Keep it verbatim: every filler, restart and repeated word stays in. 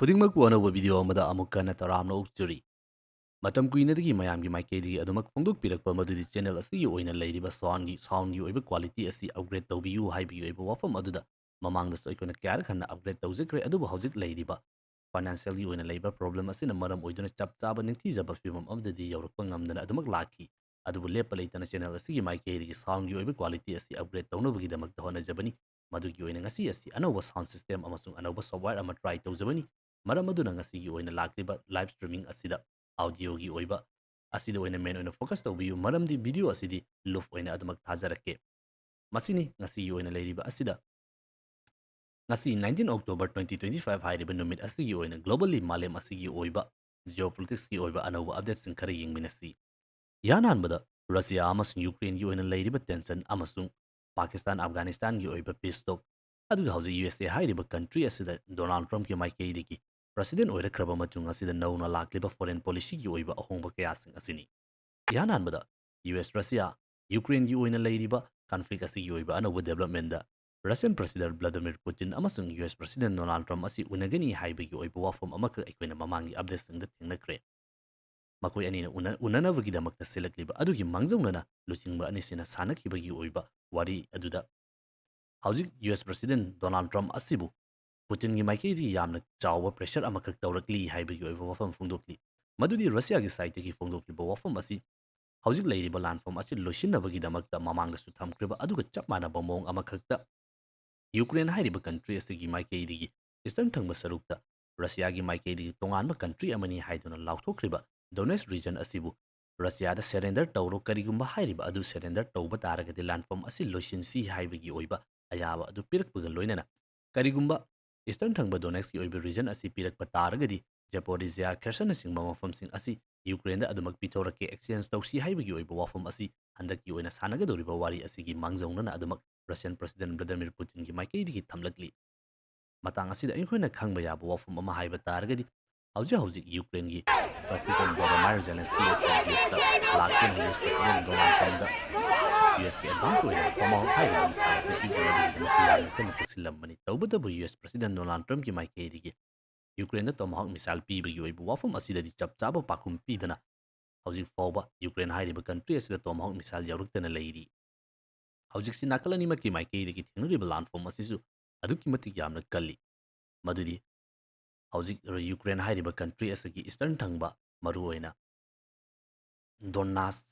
ꯈꯨꯗꯤꯡꯃꯛꯄꯨ ꯑꯅꯧꯕ video ꯑꯃꯗ ꯑꯃꯨꯛ ꯍꯟꯅ ꯇꯔꯥꯝꯅ ꯑꯣꯛꯆꯔꯤ꯫ ꯃꯇꯝ ꯀꯨꯏꯅꯗꯒꯤ ꯃꯌꯥꯝꯒꯤ ꯃꯥꯏꯀꯩꯗꯒꯤ ꯑꯗꯨꯃꯛ ꯐꯣꯡꯗꯣꯛꯄꯤꯔꯛꯄ ꯃꯗꯨꯗꯤ channel ꯑꯁꯤꯒꯤ ꯑꯣꯏꯅ ꯂꯩꯔꯤꯕ soundꯒꯤ, soundꯒꯤ ꯑꯣꯏꯕ quality ꯑꯁꯤ upgrade ꯇꯧꯕꯤꯌꯨ ꯍꯥꯏꯕꯒꯤ ꯑꯣꯏꯕ ꯋꯥꯐꯝ ꯑꯗꯨꯗ ꯃꯃꯥꯡꯗꯁꯨ ꯑꯩꯈꯣꯏꯅ ꯀꯌꯥꯔꯛ ꯍꯟꯅ upgrade ꯇꯧꯖꯈ꯭ꯔꯦ꯫ ꯑꯗꯨꯕꯨ ꯍꯧꯖꯤꯛ ꯂꯩꯔꯤꯕ financialꯒꯤ ꯑꯣꯏꯅ ꯂꯩꯕ problem ꯑꯁꯤꯅ ꯃꯔꯝ ꯑꯣꯏꯗꯨꯅ ꯆꯞ ꯆꯥꯕ ꯅꯤꯡꯊꯤꯖꯕ ꯐꯤꯕꯝ ꯑꯃꯗꯗꯤ ꯌꯧꯔꯛꯄ ꯉꯝꯗꯅ ꯑꯗꯨꯃꯛ ꯂꯥꯛꯈꯤ꯫ ꯑꯗꯨꯕꯨ ꯂꯦꯞꯄ ꯂꯩꯇꯅ channel ꯑꯁꯤꯒꯤ ꯃꯥꯏꯀꯩꯗꯒꯤ soundꯒꯤ ꯑꯣꯏꯕ quality ꯑꯁꯤ upgrade ꯇꯧꯅꯕꯒꯤꯗꯃꯛꯇ ꯍꯣꯠꯅꯖꯕꯅꯤ꯫ ꯃꯗꯨꯒꯤ ꯑꯣꯏꯅ ꯉꯁꯤ ꯑꯁꯤ ꯑꯅꯧꯕ sound system ꯑꯃꯁꯨꯡ ꯑꯅꯧꯕ software ꯑꯃ try ꯇꯧꯖꯕꯅꯤ꯫ ꯃꯔꯝ ꯑꯗꯨꯅ ꯉꯁꯤꯒꯤ ꯑꯣꯏꯅ ꯂꯥꯛꯂꯤꯕ live streaming ꯑꯁꯤꯗ audioꯒꯤ ꯑꯣꯏꯕ ꯑꯁꯤꯗ ꯑꯣꯏꯅ main ꯑꯣꯏꯅ focus ꯇꯧꯕꯤꯌꯨ, ꯃꯔꯝꯗꯤ video ꯑꯁꯤꯗꯤ ꯂꯨꯞ ꯑꯣꯏꯅ ꯑꯗꯨꯃꯛ ꯊꯥꯖꯔꯛꯀꯦ꯫ ꯃꯁꯤꯅꯤ ꯉꯁꯤꯒꯤ ꯑꯣꯏꯅ ꯂꯩꯔꯤꯕ ꯑꯁꯤꯗ꯫ ꯉꯁꯤ nineteen October twenty twenty-five ꯍꯥꯏꯔꯤꯕ ꯅꯨꯃꯤꯠ ꯑꯁꯤꯒꯤ ꯑꯣꯏꯅ globally ꯃꯥꯂꯦꯝ ꯑꯁꯤꯒꯤ ꯑꯣꯏꯕ geopoliticsꯀꯤ ꯑꯣꯏꯕ ꯑꯅꯧꯕ updatesꯁꯤꯡ ꯈꯔ ꯌꯦꯡꯃꯤꯟꯅꯁꯤ꯫ ꯏꯍꯥꯟ ꯍꯥꯟꯕꯗ ꯔꯁꯤꯌꯥ ꯑꯃꯁꯨꯡ ꯌꯨꯀ꯭ꯔꯦꯟꯒꯤ ꯑꯣꯏꯅ ꯂꯩꯔꯤꯕ tension ꯑꯃꯁꯨꯡ ꯄꯥꯀꯤꯁꯇꯥꯟ, ꯑꯐꯒꯥꯅꯤꯁꯇꯥꯟꯒꯤ ꯑꯣꯏꯕ peace talk, ꯑꯗꯨꯒ ꯍꯧꯖꯤꯛ ꯌꯨ ꯑꯦꯁ ꯑꯦ ꯍꯥꯏꯔꯤꯕ country ꯑꯁꯤꯗ ꯗꯣꯅꯥꯜꯗ ꯇ꯭ꯔꯝꯞꯀꯤ ꯃꯥꯏꯀꯩꯗꯒꯤ president ꯑꯣꯏꯔꯛꯈ꯭ꯔꯕ ꯃꯇꯨꯡ ꯑꯁꯤꯗ ꯅꯧꯅ ꯂꯥꯛꯂꯤꯕ foreign policyꯒꯤ ꯑꯣꯏꯕ ꯑꯍꯣꯡꯕ ꯀꯌꯥꯁꯤꯡ ꯑꯁꯤꯅꯤ꯫ ꯏꯍꯥꯟ ꯍꯥꯟꯕꯗ ꯌꯨ ꯑꯦꯁ ꯔꯁꯤꯌꯥ ꯌꯨꯀ꯭ꯔꯦꯟꯒꯤ ꯑꯣꯏꯅ ꯂꯩꯔꯤꯕ conflict ꯑꯁꯤꯒꯤ ꯑꯣꯏꯕ ꯑꯅꯧꯕ developmentꯗ Russian President Vladimir Putin ꯑꯃꯁꯨꯡ U S President Donald Trump ꯑꯁꯤ ꯎꯅꯒꯅꯤ ꯍꯥꯏꯕꯒꯤ ꯑꯣꯏꯕ ꯋꯥꯐꯝ ꯑꯃꯈꯛ ꯑꯩꯈꯣꯏꯅ ꯃꯃꯥꯡꯒꯤ updatesꯁꯤꯡꯗ ꯊꯦꯡꯅꯈ꯭ꯔꯦ꯫ ꯃꯈꯣꯏ ꯑꯅꯤꯅ ꯎꯅ-, ꯎꯅꯅꯕꯒꯤꯗꯃꯛꯇ ꯁꯤꯜꯂꯛꯂꯤꯕ ꯑꯗꯨꯒꯤ ꯃꯥꯡꯖꯧꯅꯅ ꯂꯨꯆꯤꯡꯕ ꯑꯅꯤꯁꯤꯅ ꯁꯥꯟꯅꯈꯤꯕꯒꯤ ꯑꯣꯏꯕ ꯋꯥꯔꯤ ꯑꯗꯨꯗ ꯍꯧꯖꯤꯛ U S President Donald Trump ꯑꯁꯤꯕꯨ Putinꯒꯤ ꯃꯥꯏꯀꯩꯗꯒꯤ ꯌꯥꯝꯅ ꯆꯥꯎꯕ pressure ꯑꯃꯈꯛ ꯇꯧꯔꯛꯂꯤ ꯍꯥꯏꯕꯒꯤ ꯑꯣꯏꯕ ꯋꯥꯐꯝ ꯐꯣꯡꯗꯣꯛꯂꯤ꯫ ꯃꯗꯨꯗꯤ ꯔꯁꯤꯌꯥꯒꯤ sideꯇꯒꯤ ꯐꯣꯡꯗꯣꯛꯂꯤꯕ ꯋꯥꯐꯝ ꯑꯁꯤ ꯍꯧꯖꯤꯛ ꯂꯩꯔꯤꯕ ꯂꯥꯟꯐꯝ ꯑꯁꯤ ꯂꯣꯏꯁꯤꯟꯅꯕꯒꯤꯗꯃꯛꯇ ꯃꯃꯥꯡꯗꯁꯨ ꯊꯝꯈ꯭ꯔꯤꯕ ꯑꯗꯨꯒ ꯆꯞ ꯃꯥꯟꯅꯕ ꯃꯑꯣꯡ ꯑꯃꯈꯛꯇ ꯌꯨꯀ꯭ꯔꯦꯟ ꯍꯥꯏꯔꯤꯕ country ꯑꯁꯤꯒꯤ ꯃꯥꯏꯀꯩꯗꯒꯤ eastern ꯊꯪꯕ ꯁꯔꯨꯛꯇ ꯔꯁꯤꯌꯥꯒꯤ ꯃꯥꯏꯀꯩꯗꯒꯤ ꯇꯣꯉꯥꯟꯕ country ꯑꯃꯅꯤ ꯍꯥꯏꯗꯨꯅ ꯂꯥꯎꯊꯣꯛꯈ꯭ꯔꯤꯕ Donetsk region ꯑꯁꯤꯕꯨ ꯔꯁꯤꯌꯥꯗ surrender ꯇꯧꯔꯣ, ꯀꯔꯤꯒꯨꯝꯕ ꯍꯥꯏꯔꯤꯕ ꯑꯗꯨ surrender ꯇꯧꯕ ꯇꯥꯔꯒꯗꯤ ꯂꯥꯟꯐꯝ ꯑꯁꯤ ꯂꯣꯏꯁꯤꯟꯁꯤ ꯍꯥꯏꯕꯒꯤ ꯑꯣꯏꯕ ꯑꯌꯥꯕ ꯑꯗꯨ ꯄꯤꯔꯛꯄꯒ ꯂꯣꯏꯅꯅ, ꯀꯔꯤꯒꯨꯝꯕ eastern ꯊꯪꯕ Donetskꯀꯤ ꯑꯣꯏꯕ region ꯑꯁꯤ ꯄꯤꯔꯛꯄ ꯇꯥꯔꯒꯗꯤ Zaporizhzhia, Kherson ꯅꯆꯤꯡꯕ ꯃꯐꯝꯁꯤꯡ ꯑꯁꯤ ꯌꯨꯀ꯭ꯔꯦꯟꯗ ꯑꯗꯨꯃꯛ ꯄꯤꯊꯣꯔꯛꯀꯦ, exchange ꯇꯧꯁꯤ ꯍꯥꯏꯕꯒꯤ ꯑꯣꯏꯕ ꯋꯥꯐꯝ ꯑꯁꯤ ꯍꯟꯗꯛꯀꯤ ꯑꯣꯏꯅ ꯁꯥꯟꯅꯒꯗꯧꯔꯤꯕ ꯋꯥꯔꯤ ꯑꯁꯤꯒꯤ ꯃꯥꯡꯖꯧꯅꯅ ꯑꯗꯨꯃꯛ Russian President Vladimir Putinꯒꯤ ꯃꯥꯏꯀꯩꯗꯒꯤ ꯊꯝꯂꯛꯂꯤ꯫ ꯃꯇꯥꯡ ꯑꯁꯤꯗ ꯑꯩꯈꯣꯏꯅ ꯈꯪꯕ ꯌꯥꯕ ꯋꯥꯐꯝ ꯑꯃ ꯍꯥꯏꯕ ꯇꯥꯔꯒꯗꯤ, ꯍꯧꯖꯤꯛ ꯍꯧꯖꯤꯛ ꯌꯨꯀ꯭ꯔꯦꯟꯒꯤ President Volodymyr Zelensky ꯑꯁꯤ ꯌꯨ ꯑꯦꯁꯇ ꯂꯥꯛꯇꯨꯅ ꯌꯨ ꯑꯦꯁ President Donald Trumpꯗ ꯌꯨ ꯑꯦꯁꯀꯤ advance ꯑꯣꯏꯅ Tomahawk ꯍꯥꯏꯔꯤꯕ missile ꯑꯁꯤ ꯄꯤꯕꯤꯅꯕꯒꯤꯗꯃꯛꯇ ꯌꯥꯝꯅ ꯀꯟꯅ ꯇꯛꯁꯤꯜꯂꯝꯕꯅꯤ꯫ ꯇꯧꯕꯇꯕꯨ ꯌꯨ ꯑꯦꯁ President Donald Trumpꯀꯤ ꯃꯥꯏꯀꯩꯗꯒꯤ ꯌꯨꯀ꯭ꯔꯦꯟꯗ ꯇꯣꯃꯥꯍꯣꯛ ꯃꯤꯁꯥꯏꯜ ꯄꯤꯕꯒꯤ ꯑꯣꯏꯕ ꯋꯥꯐꯝ ꯑꯁꯤꯗꯗꯤ ꯆꯞ ꯆꯥꯕ ꯄꯥꯎꯈꯨꯝ ꯄꯤꯗꯅ ꯍꯧꯖꯤꯛ ꯐꯥꯎꯕ ꯌꯨꯀ꯭ꯔꯦꯟ ꯍꯥꯏꯔꯤꯕ ꯀꯟꯇ꯭ꯔꯤ ꯑꯁꯤꯗ ꯇꯣꯃꯥꯍꯣꯛ ꯃꯤꯁꯥꯏꯜ ꯌꯧꯔꯛꯇꯅ ꯂꯩꯔꯤ꯫ ꯍꯧꯖꯤꯛꯁꯤ ꯅꯥꯀꯜ ꯑꯅꯤꯃꯛꯀꯤ ꯃꯥꯏꯀꯩꯗꯒꯤ ꯊꯦꯡꯅꯔꯤꯕ ꯂꯥꯟꯐꯝ ꯑꯁꯤꯁꯨ ꯑꯗꯨꯛꯀꯤ ꯃꯇꯤꯛ ꯌꯥꯝꯅ ꯀꯜꯂꯤ꯫ ꯃꯗꯨꯗꯤ ꯍꯧꯖꯤꯛ ꯌꯨꯀ꯭ꯔꯦꯟ ꯍꯥꯏꯔꯤꯕ ꯀꯟꯇ꯭ꯔꯤ ꯑꯁꯤꯒꯤ ꯏꯁꯇꯔꯟ ꯊꯪꯕ, ꯃꯔꯨꯑꯣꯏꯅ ꯗꯣꯅꯥꯁ